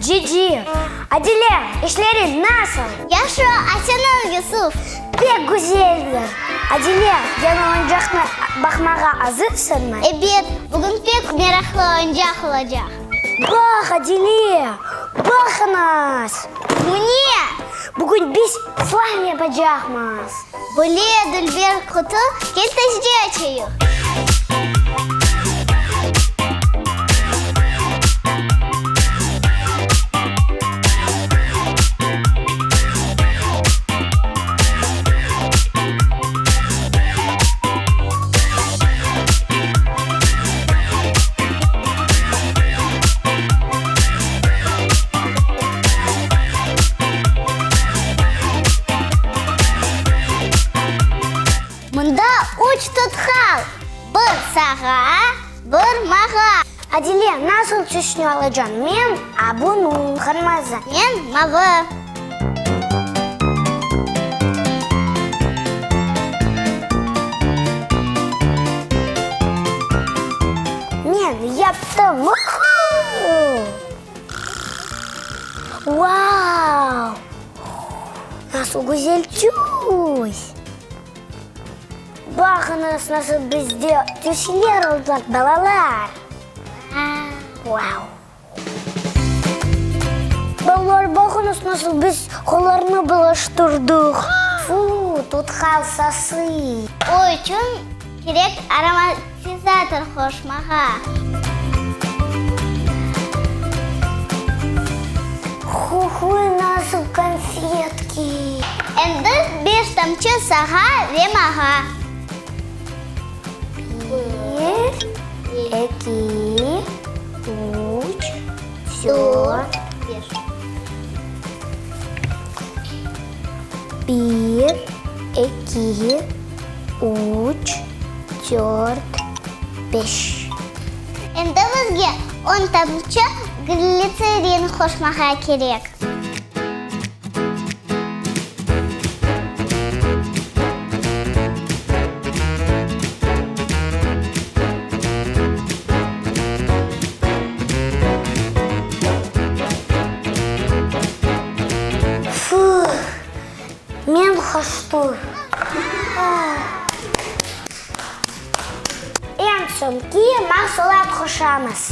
Cici! Adile, işleriñ nasıl? Yahşı, a seniñ, Yusuf? Pek güzeldir! Adile, yañı oyuncaqnı baqmağa azırsıñmı? Ebet, bugün pek meraqlı oyuncaq olacaq. Baq, Adile, baqıñız! Bu ne? Bugün biz slaym yapacaqmız. Böyle dülber qutu, kel tezce açayıq. Mında üç tutqal, bir sağa, bir mağa. Adile, nasıl tüsni alacañ? Men a bunı, qırmızı. Men mavı. Men yaptım! Uhu! Vau! Nasıl güzel tüs! Baqıñız, nasıl bizde tüsler oldılar, balalar! Vau! Balalar, baqıñız, nasıl biz qollarnı bulaştırdıq! Fu, tutqal sasıy! O içün kerek aromatizatör qoşmağa. Hu-huy, nasıl konfetki! Endi beş tamçı sağa ve mağa. Bir, eki, üç, dört, beş. Bir, eki, üç, dört, beş. Endi bizge on tamçı glitserin qoşmağa kerek. Fuh, men qoştım. Eñ soñki mahsulat qoşamız.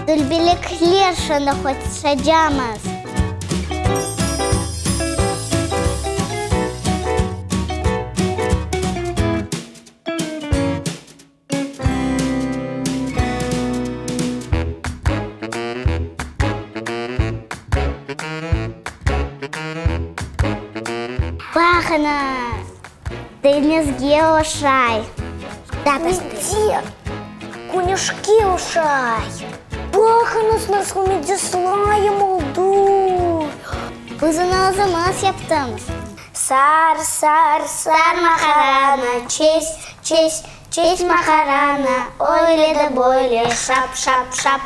Dülbelikler şimdi qoşacamız. Baqıñız, deñizge oşay. Nice küneşke oşay. Baqıñız, nasıl nice slayım oldı. Biz onı özümiz yaptımız. Sar, sar, sar maharanı, çes, çes, çes maharanı, öyle de böyle şap, şap, şap,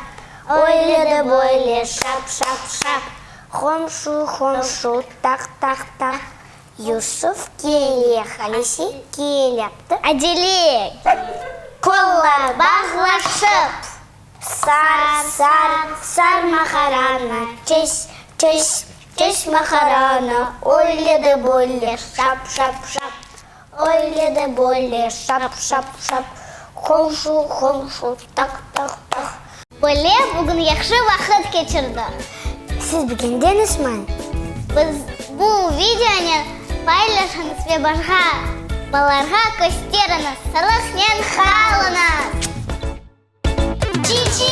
öyle de böyle şap, şap, şap, qomşu, qomşu, taq, taq, taq, Yusuf kele, Halise kele. Acele, qollar bağlaşıp. Sar, sar, sar maharanı, çes, çes, çes maharanı, öyle de böyle şap, şap, şap, öyle de böyle şap, şap, şap, qomşu, qomşu, taq, taq, taq. Böyle bugün yahşı vaqıt keçirdik. Siz begendiñizmi? Biz bu videonı paylaşıñız ve başqa balalarğa kösteriñiz. Sağlıqnen qalıñız! Cici!